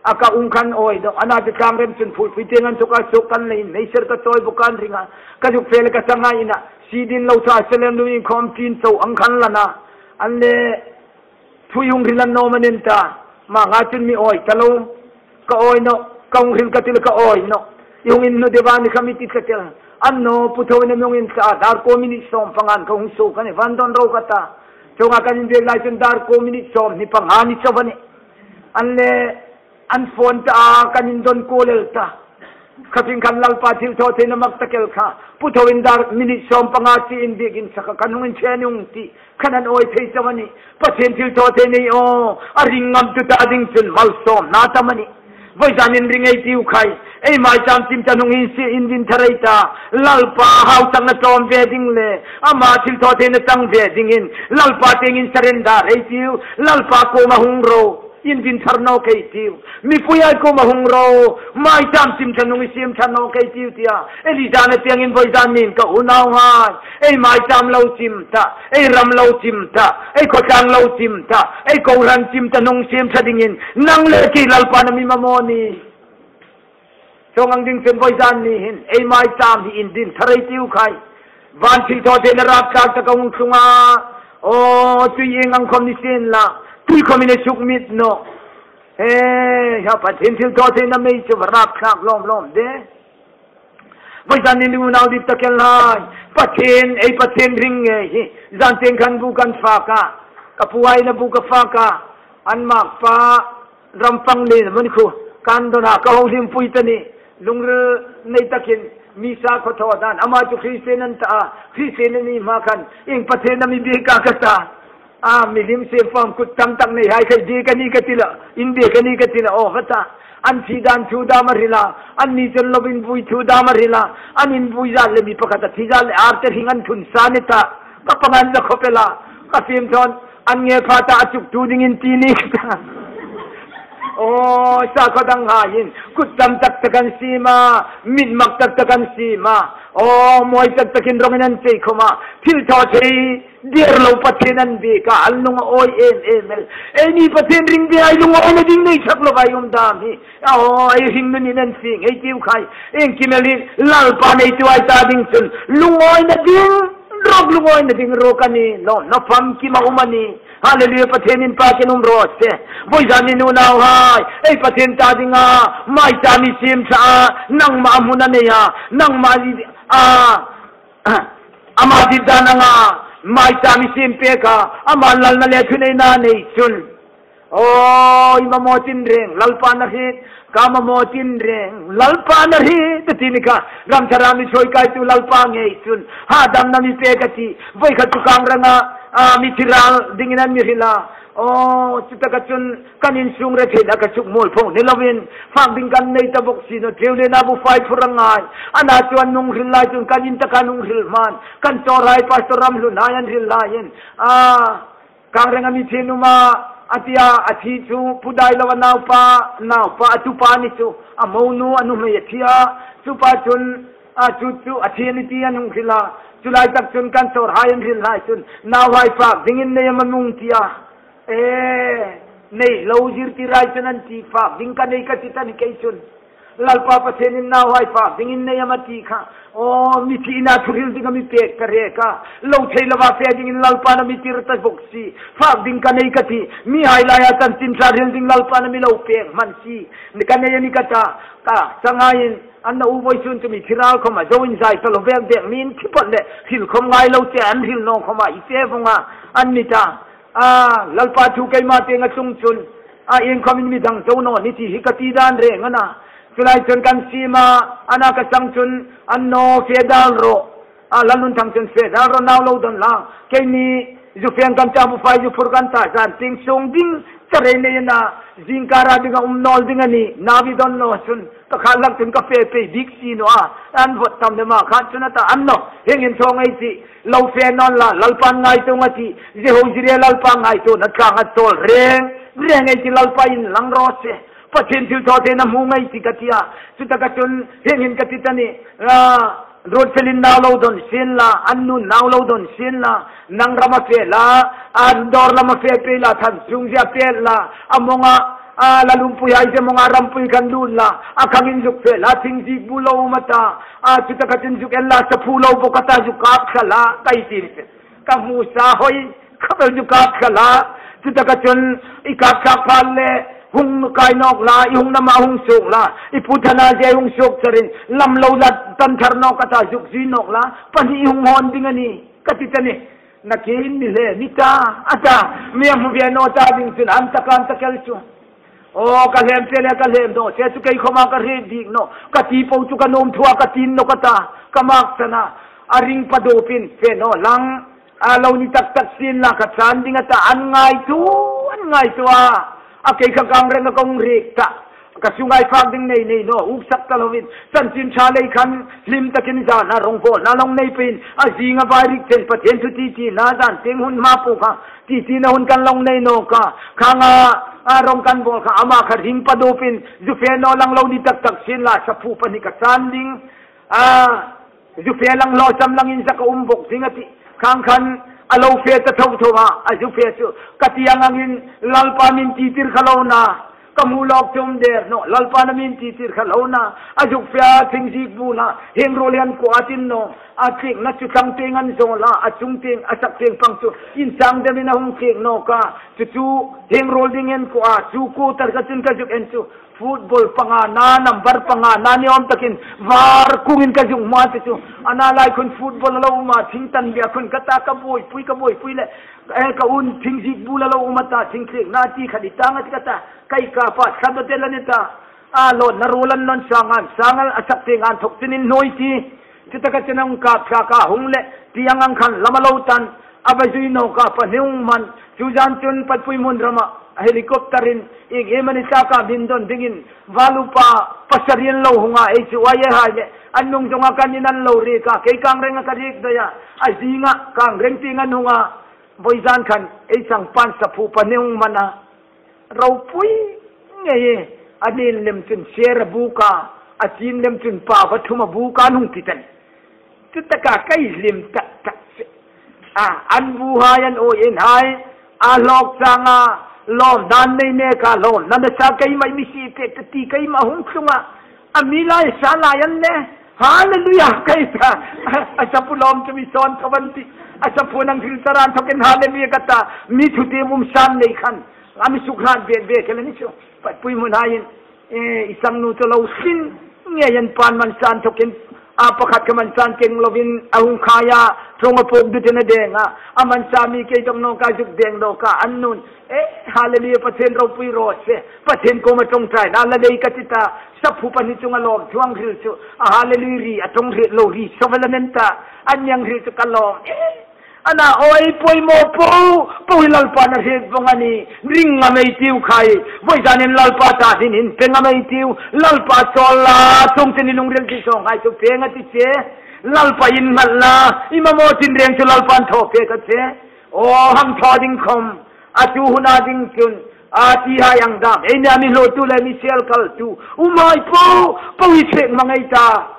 A ka ung khan awi dawk, a na chu tlâng rem chun phul pui tieng an thuk a, suk kan leiin mei ser ka tawi bawk an ring a. Ka zuk fel ka sanga ina, si din lo tha selem lu in khawm tin chau ang khan la na. An le, thui hung hril an nawm a nen ta, ma nga chun mi awi ta lo. Ka awi naw, ka hung hril ka ti le ka awi naw. I hung inhnu deu a ni kha mi ti ka ti a. An naw, Pu Tho in a mi hung inthla, dar ko minute sawm panga ka hung suk a ni, van dawn ro ka ta. Chuonga kan inbiek lai chun dar ko minute sawmhni panga ni chau a nih. An le, an phone ta a, kan indawn kuol el ta. Kha fin khan Lalpa thilthawtheina mak tak el kha, Pu Tho in dar minute sawm panga chu inbiek insak a, kan hung inṭhe a ni hung ti. Khan an awi thei chau a nih. Pathien thilthawtheina hi aw, a ring ngamtu ta ding chun malsawmna tam a nih. Vawizanin ring ei tiu khai. Ei maicham chim ta hnung insi, invin thar ei ta. Lalpa hausakna tlawm ve ding le ama thilthawtheina chang ve dingin Lalpa tiengin surrender ei tiu. Lalpa kuoma hung ro. Invin thar nawk ei tiu. Mipui hai kuoma hung ro. Maicham chim ta hnung i siem thar nawk ei tiu tia. Elijah-na tiengin vawizan nin ka unauhai, ei maicham lo chim ta, ei ram lo chim ta, ei khawtlang lo chim ta, ei kohran chim ta hnung siem ta dingin nang le kei Lalpan a mi mamaw a nih. Chuong ang ding chun vawizan ni hin ei maicham hi invin thar ei tiu khai. Van thilthawtheina rapthlak tak a hung tlung a. Aw, tui ieng ang khawm ni sien la, tui khawmin a suk mit naw. He, ha Pathien thilthawtheina mei chu va rapthlak lawm lawm de. Vawizanin unau dit tak el hai, Pathien, ei Pathien ring ngei hi, zan tieng khan bu kan fak a, ka pu hai na bu ka fak a, an makpa ram pang le mani khu, kan dawn a, ka hung hlimpui ta ni, lungril nei takin, misa khawthaw dan, ama chu Christian an ta a, Christian a ni hma khan, ieng Pathien a mi biek a ka ta. A, milim siem fam kut tam tak nei hai khai, biek a ni ka ti la, inbiek a ni ka ti la, aw, va ta. An thi dan thu dam a hril a, an ni chun lo invui thu dam a hril a, an invui zat le mi pakhat a thi zat le ar te hring an thun sa ni ta. Ka pang an la khawp el a, ka fimthawn, an nge pha ta a chuktu dingin ti ni ka ta. Aw, sakhaw dang haiin, kut tam tak tak an siem a, mit mak tak tak an siem a, aw, mawi tak takin rawngin an chei khawm a, thilthawthei der lo Pathien an biek a, an lung a awi em em el. Eini Pathien ring biek hai lungawina ding nei sak lo vai um dam hi. Aw, ei hringnun in an fing ei tiu khai. Iengkim el hi Lalpa neitu hai ta ding chun lungawina ding, rawk lungawina ding rawk a ni lawm, na famkim a um a nih. Hallelujah, Pathien inpakin um raw se. Vawizanin unauhai, ei Pathien ta dinga maicham i siem thla a, nangma hmun a nei a, nangma a, ama dit dan anga maicham i siem pek a, ama lalna le thuneina nei chun. Aw, i mamaw tinreng, Lalpan a hriet, ka mamaw tinreng, Lalpan a hriet, a ti ni kha, ram thara mi choi kaitu Lalpa ngei chun, hadamna mi pek a ti, voi khat chu kang ranga, a, mi thiral dingin an mi hril a. Aw, chutaka chun kan insung re theina ka chuk mual phawng ni lovin, fak ding kan nei ta bawk si naw, ṭeu le na bu fai phur a ngai. Ana chuan nung hril lai chun kan in taka nung hril hman, kan chawrhai Pastor Ramhlun hai an hril laiin, a, kang renga mi thi numa, a tia, a thi chu Pu Dailova naupa, naupa, a tupa ni chu, a monu, a nuhmei a thi a, chupa chun, a chu chu, a thi a ni ti an hung hril a, chu lai tak chun kan chawrhai an hril lai chun, nauhai fak dingin nei am a nung tia. E, nei lo zir ti rai chun an ti, fak ding ka nei ka ti ta ni kei chun. Lalpa Pathienin nauhai fak dingin nei am a ti kha. Aw, mi thina thu hril dinga mi pek ka rek a. Lo thei lova fe dingin Lalpan a mi tir ta bawk si. Fak ding ka nei ka ti. Mihai laia chanchin ṭha hril ding Lalpan a mi lo pek hman si. Ni ka nei a ni ka ta. Ka changaiin an na u vawisun chu mi thiral khawma zo inzai ta lo vek vek, mi inthi phawt le hril khawm ngai lo che an hril naw khawma i che vawng a. An ni ta. A, Lalpa thu keima tienga tlung chun, a, iengkhawmin mi dang zo naw ni ti hi ka ti dan reng a na. Chu lai chun kan siem a, ana ka chang chun, an naw fe dal rawh. A, Lalnunthang chun fe dal rawh, nau lo dawn la. Keini zu feng kan ta, bu fai zu phur kan ta, zan tieng sung ding, ka rei nei a na, zingkara dinga um nawl ding a ni, nau i dawn naw chun. Ka khat lak chun ka fe pei bik si naw a, an vawt tam le ma khat chun a ta an naw, hieng hin thaw ngei ti, lo fe nawn la, Lalpan ngaituo a ti, zie ho zie re Lalpa ngaituona tlanga chawl reng, reng ei ti Lalpa inlang raw se, Pathien thilthawtheina hmu ngei ti ka ti a, chutaka chun hieng hin ka ti ta ni, a, Ruotfelin nau lo dawn sien la, an nun nau lo dawn sien la, nang rama fe la, an dawr lama fe pei la, than chung zia pet la, a mawnga, A la lumpui hai ze mong a rampui kan lut la, a khang inzuk fe la, thing zik bu lo um a ta. A chu taka chun zuk en la, saphu lo bawk a ta, zuk kap thla la, kai tin se. Ka hmu sa hoi, ka bel zuk kap thla la. Chu taka chun i kap thlak pha le, hung kai nawk la, i hung nama hung suok la, i pu thana ze hung suok charin, lam lo la tan thar nawk a ta, zuk zui nawk la, pahni i hung hawn ding a nih, ka ti ta ni. Na ke in mi hle ni ta, a ta, mi a hmu ve naw ta ding chun an ta kan ta kel chu. Aw, ka hlem che le ka hlem naw che chu kei khoma ka hre dik naw. Ka ti po chu ka nuom thua ka tin naw ka ta, ka mak chana. A ring pa dupin fe naw lang. A lo ni tak tak sin la ka chan ding a ta, an ngaituo, an ngaituo a. A kei kha kang reng a kong rik ta. Ka sungai fak ding nei nei naw, uksak ta lovin. Chanchin ṭha lei khan, hlim takin zana rongbawlna long nei peiin, a zinga vai rik chen Pathien thu ti tina zan tieng hun hma po kha, ti tina hun kan long nei nawk a. Khanga, a rong kan bawl kha, ama kha ring pa dupin, zu fe naw lang lo ni tak tak sin la, saphu pahni ka chan ding. A, zu fe lang lo sam langin zak a um bawk ding a ti. Khang khan a lo fe ta tho tho a, a zu fe chu. Ka ti ang angin Lalpa min ti tir kha lo na. Ka hmu lawk tum der naw, Lalpa na min ti tir kha lo na. A zuk fe a, thing zik bu la, heng ruol hian kuo a tin naw. A thlekna chu tlang tieng an zawl a, a chung tieng, a sak tieng pang chu. Insang demin a hung thlek nawk a. Chu chu, heng ruol ding en kuo a, chu kuo tar ka chun ka zuk en chu. Football panga na, number panga na ni awm takin var kungin ka zuk hmu a ti chu. Ana lai khun football a lo um a, thing tan bia khun ka ta ka buoipui, ka buoipui le, eh, ka un thing zik bu la lo um a ta, thing thlekna ti kha ni ta nga ti ka ta, kai ka pa, kha do te la ni ta. A lo na ruol an non sang an, sang a sak tieng an thawk chun in nuoi ti. Chu taka chun a hung kap thlak a hung le, ti ang ang khan lam a lo tan, a va zui nawk a pahni hung man. Chu zan chun Patpui hmun rama helicopter-in eng em a ni taka min dawn dingin, val upa pasari an lo hung a, ei chu ai e hai le, an nung zawnga kan in an lo rik a, kei kang renga ka rik daih a, a zinga kang reng tieng an hung a, vawizan khan ei changpan saphu pahni hung man a. Ropui ngei e, a nin lem chun ser a buk a, a chin lem chun pau va thum a buk a, an hung ti ta ni. Chu taka kai hlim tak tak se. A, an bu hai, an awi en hai, a hlawk changa lawm dan nei nek a, lawm na na sa keima mi si pek ta ti keima hung tlung a. A mi lai sa lai an le. Hallelujah, kai ta. A saphu lawm chu mi sawn tho an ti. A saphu nang thil saran thokin hallelujah ka ta. Mi thu ti mum san nei khan. A mi suk hran ve ve ke le ni chu. Patpui hmun haiin, eh, i sangnu chu lo sin ngei an pan man san thokin, a pakhat kha man san keng lovin a hung khai a, thong a pawk dutin a deng a, a man sa mi kei dawng nawk a zuk deng dawk a, an nun, eh, hallelujah, Pathien ropui raw se, Pathien kuoma ṭawngṭaina la lei ka ti ta, saphu pahni chunga lawm thu an hril chu, a hallelujah ri, a ṭawng hril lo ri, so vel an en ta, an ni ang hril chu ka lawm, eh, Ana awi poimaw po, po hi Lalpan a hriet vawng a nih, ring ngam ei tiu khai. Vawizanin Lalpa ta dingin pe ngam ei tiu, Lalpa sawl la, chungchang i lungril ti sawnghai chu pe nga ti che. Lalpa innghat la, i mamaw tinreng chu Lalpan thaw pek a che. Aw, hang thaw ding khom, a tu huna ding chun, a ti hai ang dam, ei nia mi hlawtu le mi sel kaltu, um hai po, po hi chek mang ei ta.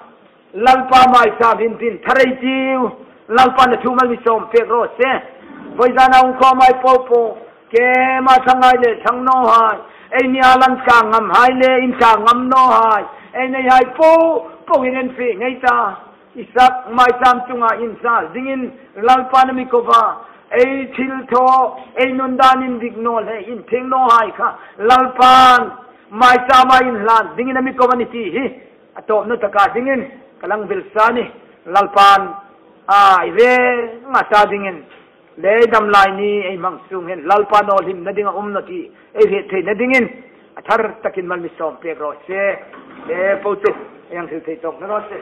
Lalpa mai sa vin tin thar ei tiu. Lalpan a thu mal mi sawm pek raw se. Vawizana hung khawm hai po po. Keima thang hai le thang naw hai. Ei nia lan tlang ngam hai le in tlang ngam naw hai. Ei nei hai po po in en fe ngei ta. Isak mai sam chunga in sa dingin Lalpan a mi ko va. Ei thil thaw, ei nun dan indik naw le in theng naw hai kha. Lalpan mai sama in hlan dingin a mi ko va ni ti hi. A tawpna taka dingin, ka lang vil sa ni, Lalpan, a, i ve nga ta dingin, le dam lai ni ei hmang sung hin, Lalpan aw hlimna ding a um naw ti, ei hriet theina dingin, a thar takin mal mi sawm pek raw se, le po chu, ei hang thil thei tawk na raw se.